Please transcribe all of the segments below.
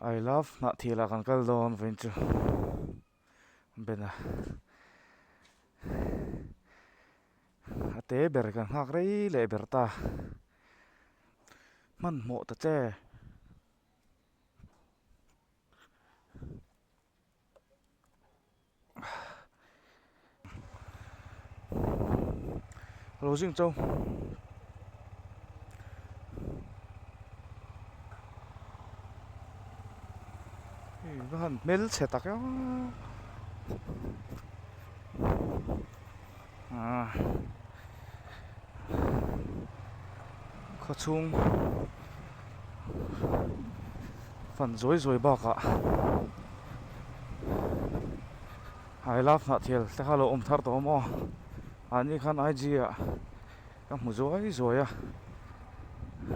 I love hnah thilah kan kal dawn vawiin chu bena a te ber kan nghak rei leh ber ta hmanhmawh ta che. Lo zing chau hei va han hmelchhe tak em ah khawchhung fan zuai zuai bakah I love hnahthel te kha lo awm thar tawh awm aw mahni khan I G ah ka hmu zuai zuai a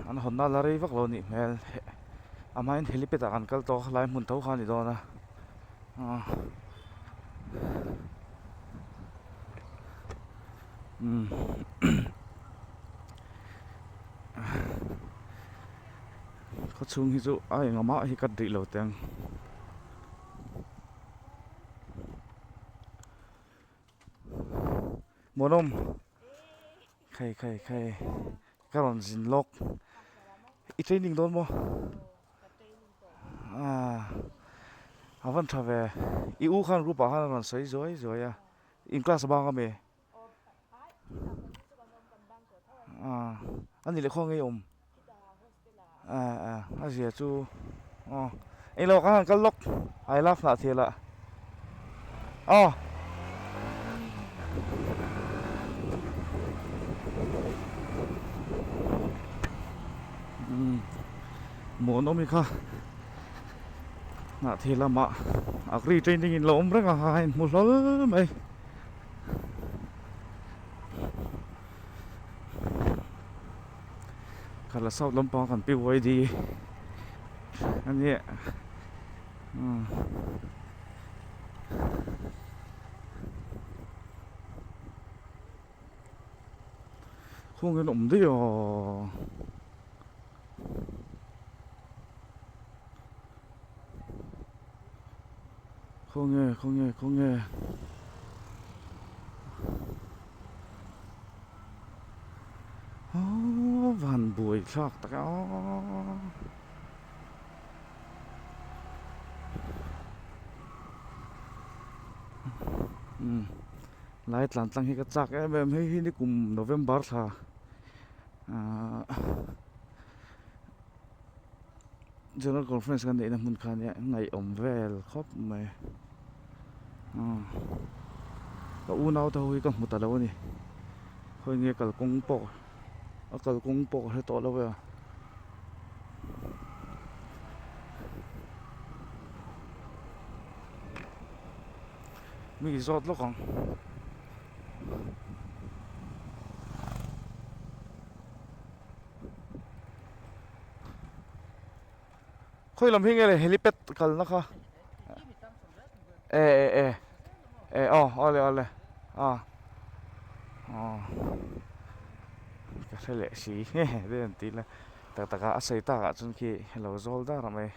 an hawnna la rei vak lo nih hmel a hmain helipad ah kan kal tawh a khalai hmun tho kha a ni dawn a ah umm khawchhung hi chu a engah mah hi cut rih lo teh ang. Muanawm khai khai khai ka rawn zin lawk i training dawn maw ah a van tha ve i u khan group ah khan a rawn sawi zuai zuai a in class bang ami ah a ni leh khawnge i awm ah ah a zia chu aw englo kha han kal lawk I love hnah thil ah aw. Umm muanawm hi kha hnah thil lamah agri training in lo awm reng a a inhmu hlawl mai. Khala south lampang kan PYD a nia umm khung in awm daih aw. Khawnge khawnge khawnge aww van buai thlak tak e aww umm lai tlan tlang hi ka chak em em hei hi ni kum November thla ahh. General conference kan neihna hmun kha ania ngaihawm vel khawp mai ah ka unau te ho hi ka hmu ta lo a ni khawi nge kalkawng pawh a kalkawng pawh ka hre tawh lo e a mi zawt lawk ang. Khawi lam hi nge le helipad kalna kha e e e e aw awle awle a aw ka hre leh si nge te an tih la tak tak a a sawi tak ah chuan khi lo zawl dar mai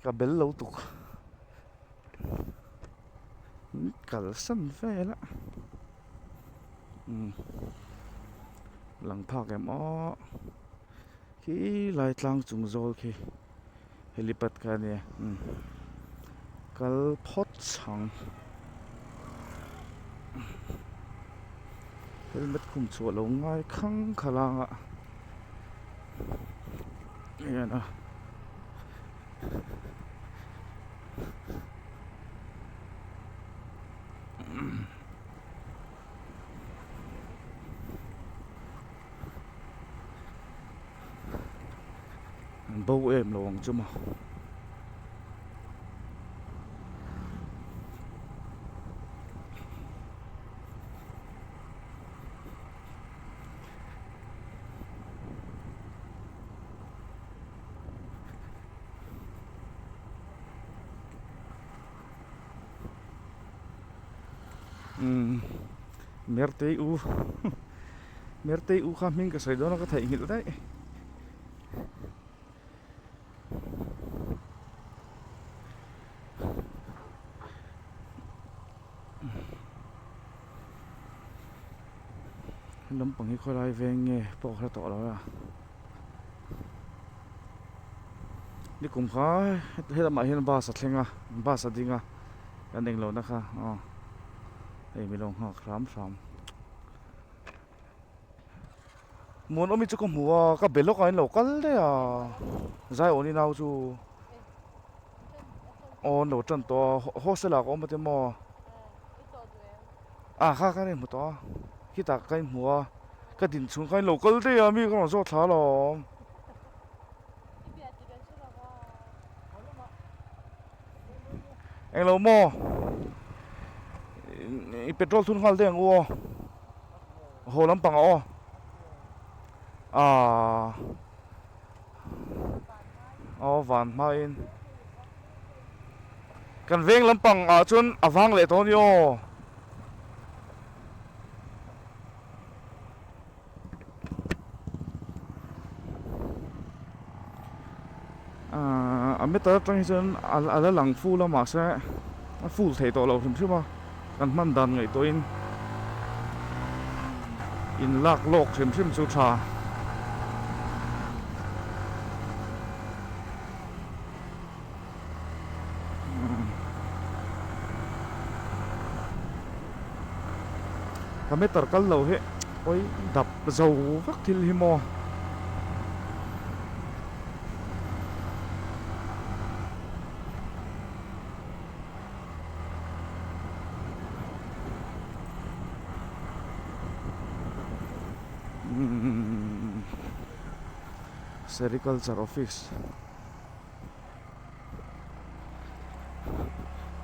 ka bel lo tuk kalsan vel a. Umm lang phak em aw khi lai tlang chung zawl khi helipad kha ania umm kal phawt chhang helmet khum chhuah lo ngai khang khalang ah hian a. An bo em lo ang chu maw. Umm Mertei u Mertei u kha hming ka sawi dawn a ka theihnghilh daih. Lampang hi khawilai veng nge pawh ka hre tawh lo a. Nikum kha helamah hian bus a thleng a, bus a ding a, kan englo na kha aw hei min lo nghak hram hram. Muanawmi chu ka hmu a, ka be lawk a in lo kal daih a, Zaiawni nau chu aw an lo tan tawh a, hostel ah ka awm a ti maw? A kha khan a inhmu tawh a, khitah ka inhmu a, ka din chhung khan in lo kal daih a, mi ka rawn zawt thla alawm. Englo maw? I petrol thun nghal daih ang u aw. Haw lampang ah aw aaa aw van hmain kan veng lampang ah chuan a vang leh tawh a ni aw. A meter atang hi chuan a la lang full a mahse a full thei tawh lo hrim hrim a kan hman dan ngaihtuahin in lak lawk hrim hrim chu tha. Ka meter kal lo hi pawi dap zo vek thil hi maw. Sericulture office.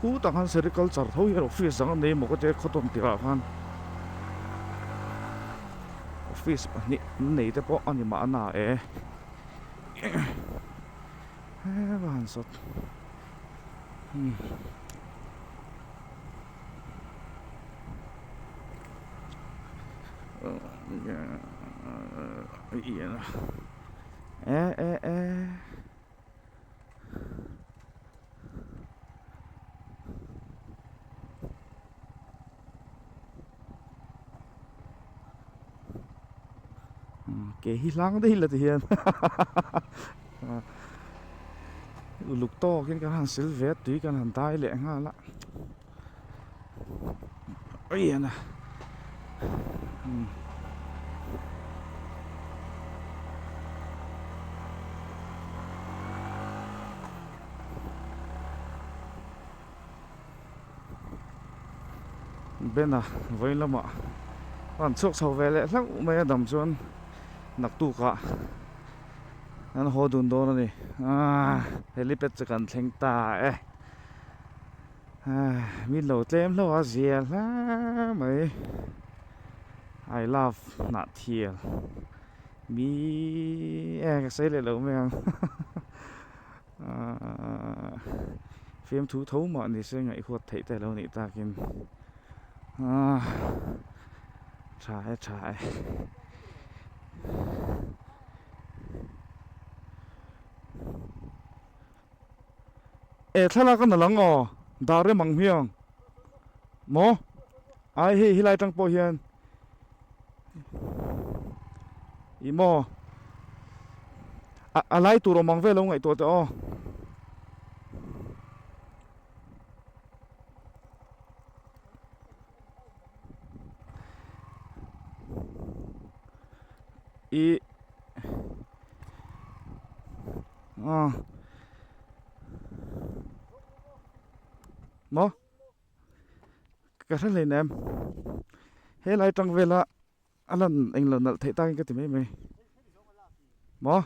Khutah khan sericulture tho hian office dang an nei maw ka tia khawtawn tirah khan office pahnih an nei te pawh a ni mahna e he va han sawt umm. E e e. Ke hi hlang daih la ti hian uluk tawkin kan han sil ve a tui kan han dai leh nghal a Awiana. Bena vawiin lamah a rawn chhuak chho ve leh hlauh mai a dam chuan naktukah an haw dun dawn a ni. Aaa helipad chu kan thleng ta e. Min lo tlem hlauh a zia hle mai I love Hnahthial mi e ka sawi leh lo mai ang fiamthu tho mah ni se ngaihhuat theih te lo nih takin tha e tha e. E thlalak a na lang aw dar rem ang hmiang maw ai hei helai tang pawh hian ih maw a lai tur awm ang vel lo ngaihtuah teh aw. Ih. Aw maw ka hre hlei nem helai tang vela a lan englo nalh theih takin ka ti mai mai maw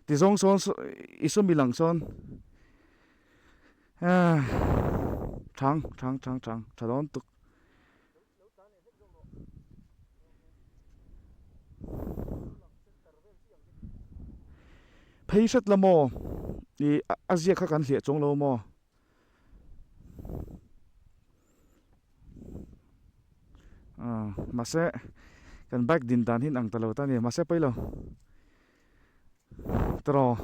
ti zawng sawn i sawmi lang sawn ah thang thang thang thang tha dawn tuk. Phei hret la maw? Ih a ziak kha kan hliah chuang lo maw? Ah mahse kan bike din dan hi an ang ta lo ta a ni mahse pawi lo tawh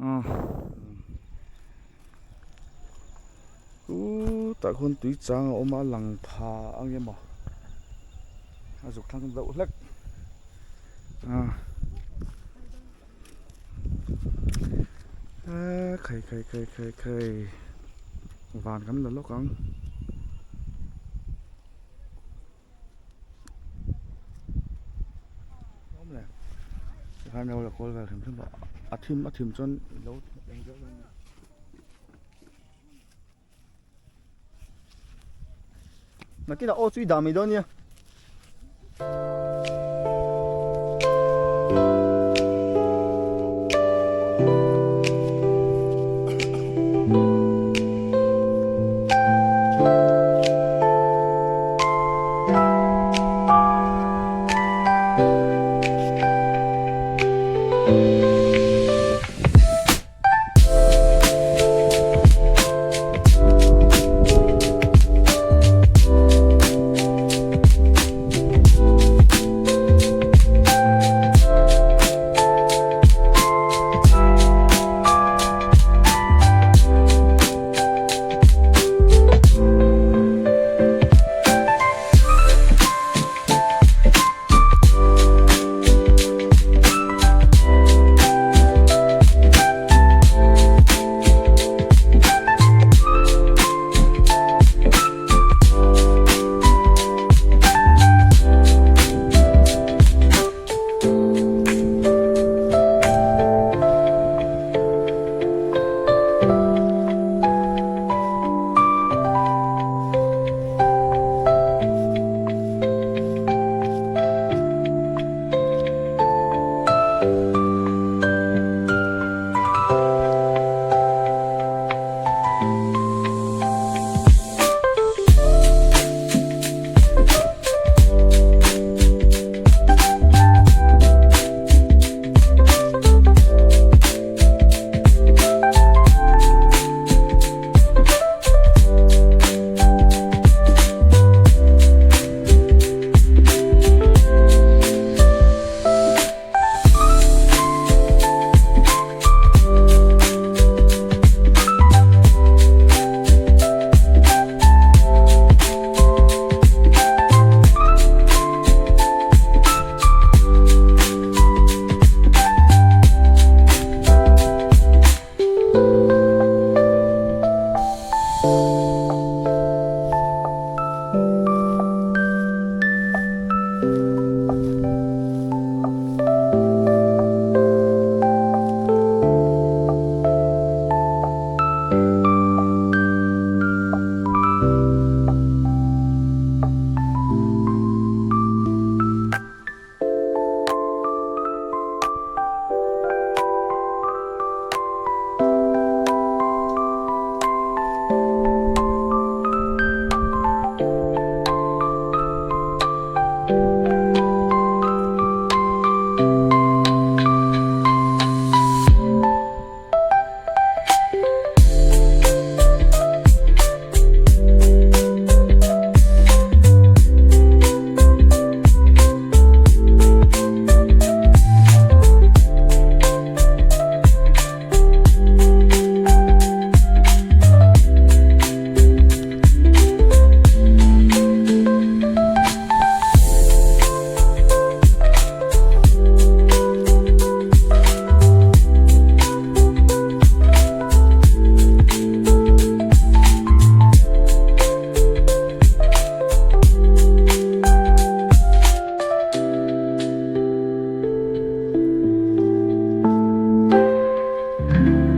ah khutah khuan tui chang a awm a lang pha ang emaw. A zuk thlang deuh hlek a khai khai khai khai khai van kan la lawk ang. Tikhan lo la kawl vel hrim hrim a a thim a thim chuan lo eng deuh deuh a ni. Nakinah aw chu i dah mai dawn nia.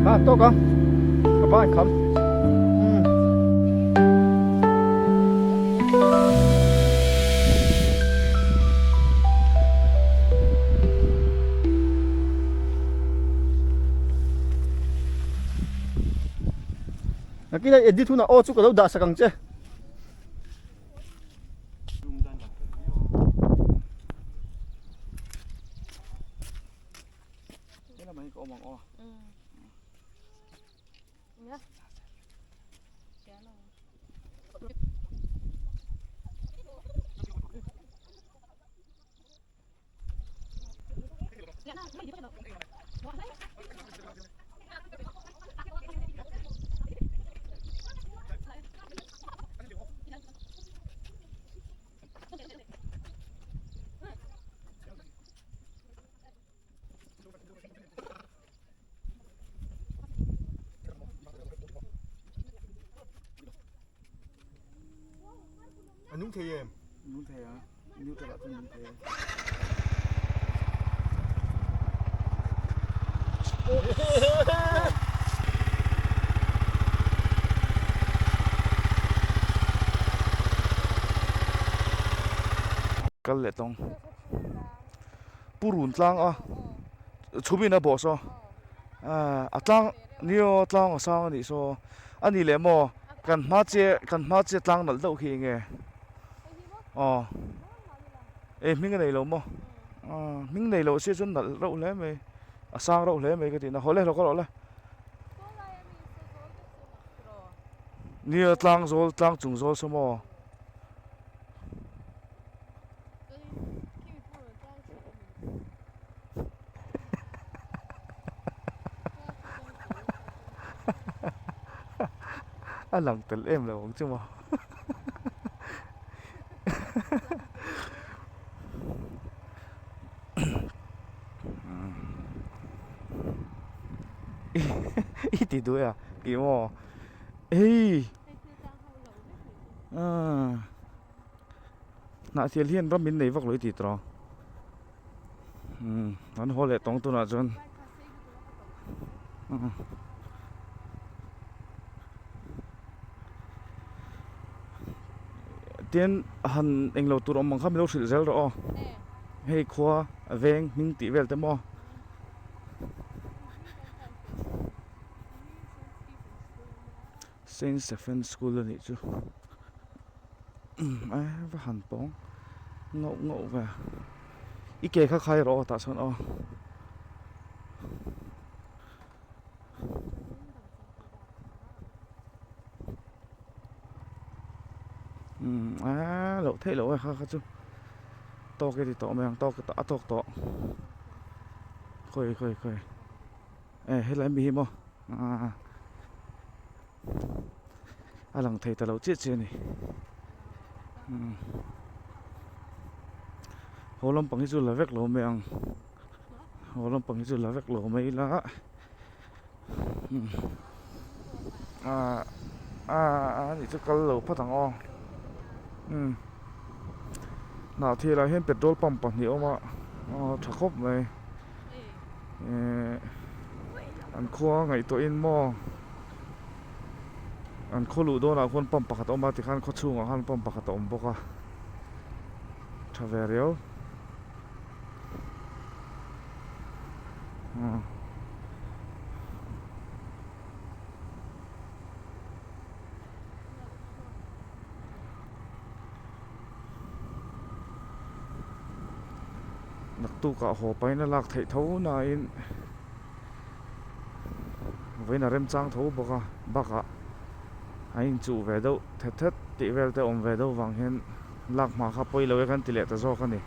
A tawk a ka ban kham Nakinah edit hunah aw chu ka lo dah sak ang che. nung thei em? Nung thei a, neutral ah chuan nung thei e. Kal leh tawng. Purun tlang a chhum in a bawh saw a tlang nio tlang a sang a nih saw a ni leh maw kan hma chiah kan hma chiah tlang nalh deuh khi enge aw e hming a nei lo maw hming nei loh sia chuan nalh reuh hle mai a sang reuh hle mai ka tih na haw le hlawk rawh le nia tlang zawl tlang chung zawl saw maw. A lang tel em lo ang chu maw i ti duai a tih maw hei Hnahsial hian ram min nei vak lo i ti tawh umm an haw leh tawng tunah chuan tin han englo tur awm ang kha min lo hrilh zel rawh aw hei khua veng hming tih vel te maw. Saint Stephen School a nih chu a va han pawng ngauh ngauh ve i ke kha khai rawh aw tah chuan aw. Umm a loh theih loh e kha kha chu tawk e ti tawh mai ang tawk a tawk tawh khawi khawi khawi e helai mi hi maw. A lang thei ta lo chiah chiah a ni haw lampang hi chu la vek lo mai ang haw lampang hi chu la vek lo mai ila ah ah a nih chu kal lo phawt ang aw hnah thil ah hian petrol pump pahnih a awm a tha khawp mai. Ehh an khua ngaihtuahin maw an khaw luh dawnah khuan pump pakhat a awm a tikhan khaw chhungah khan pump pakhat a awm bawk a tha ve riau umm. Naktukah haw pahin a lak theih tho nain vawiin a remchang tho bawk a bakah a inchuh ve deuh thet thet tih vel te awm ve deuh vang hian lak hma kha pawi lo e kan ti leh ta zawk a ni.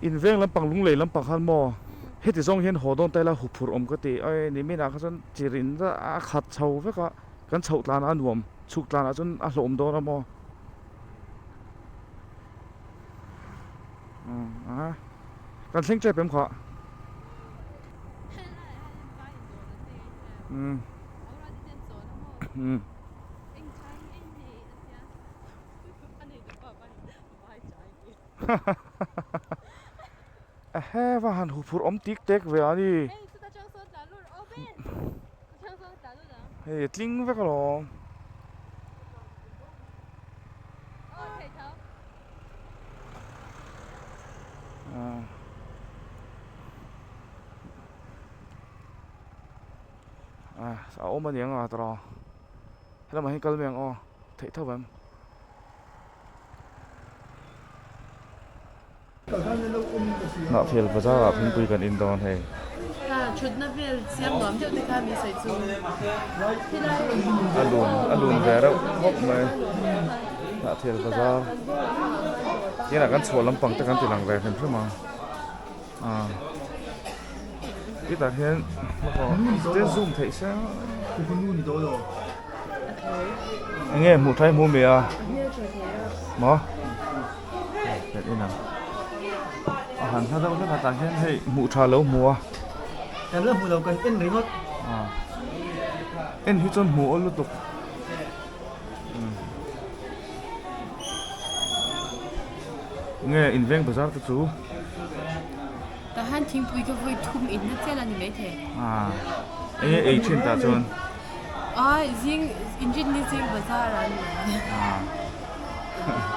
Inveng lampang lunglei lampang khan maw heti zawng hian haw dawn ta ila huphurh awm ka ti ai ni minah kha chuan chi rin a khat chho vek a kan chhoh tlanah a nuam chhuk tlanah chuan a hlawm dawn a maw a kan thleng tep em kha umm umm. Ehe va han huphurh awm tik tek ve a ni. Hei a tling vek alawm. A awm a ni ang a tawrh helamah hian kal mai ang aw theih tho em. Hnahfial bazar ah thingpui kan in dawn hei. A lun a lun ve reuh khawp mai Hnahfial bazar tinah kan chhuah lampang te kan ti lang ve hrim hrim a ah titah hian te zoom theih se enge hmuh tha hi hmu mi a maw. Kan en ang a han hla deuh hlek a tah hian hei hmuh tha lo hmu a kan la hmu lo kan en ringawt ah. En hi chuan hmuh awl lutuk. Nge inveng bazar te chu. Tah hian thingpui ka vawi thum in na chial a ni maithei. Ah enge ei thin tah chuan. Ai zing inrinni zing bazar ah an lai. Ah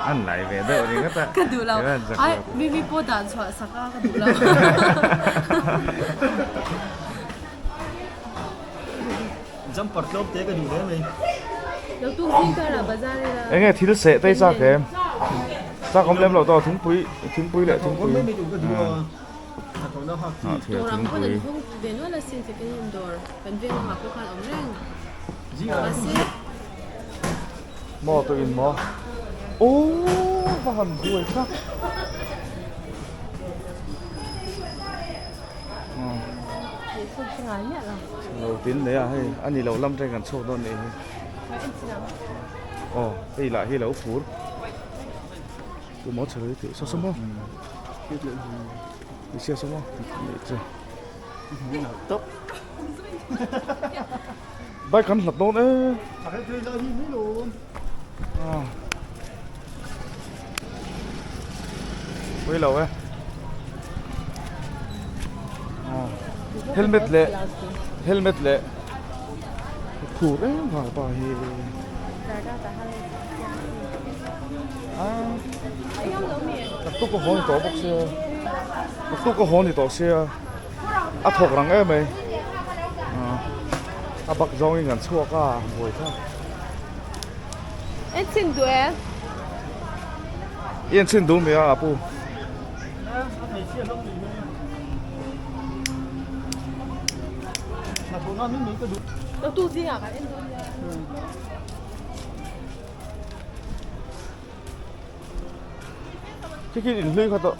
an lai ve deuh ringawt a. Ka duh lo ai mi pawh dah chhuah sak a ka duh lo. Jumper tlawm te ka duh hle mai. Lo tuk zing karah bazar ila. Enge thil seh te i chak em? Chak awm lem lo tawh thingpui thingpui leh thingpui. Dawr ang pawn an hung ve nual asin second hand dawr kan veng lamah pawh khan awm reng. Mahse. Maw tawh in maw? Aww va han buai tak. Lo tin leh a hei a ni lo lam teng kan chhuak dawn nih hi aw hei lah hi lo fur tu maw chhe tih saw saw maw i chhia saw maw nih chu bike kan hlat dawn e pui lo e helmet leh helmet leh phur em vang pa hi naktuk ka haw ni tawh bawk sia naktuk ka haw ni tawh sia a thawk rang em mai a bak zawngin kan chhuak a buai thlak. En chhin duh e. I en chhin duh mi a apu. Lo tu zingah kan en dawn nia. Khi khi in hlui kha tawh.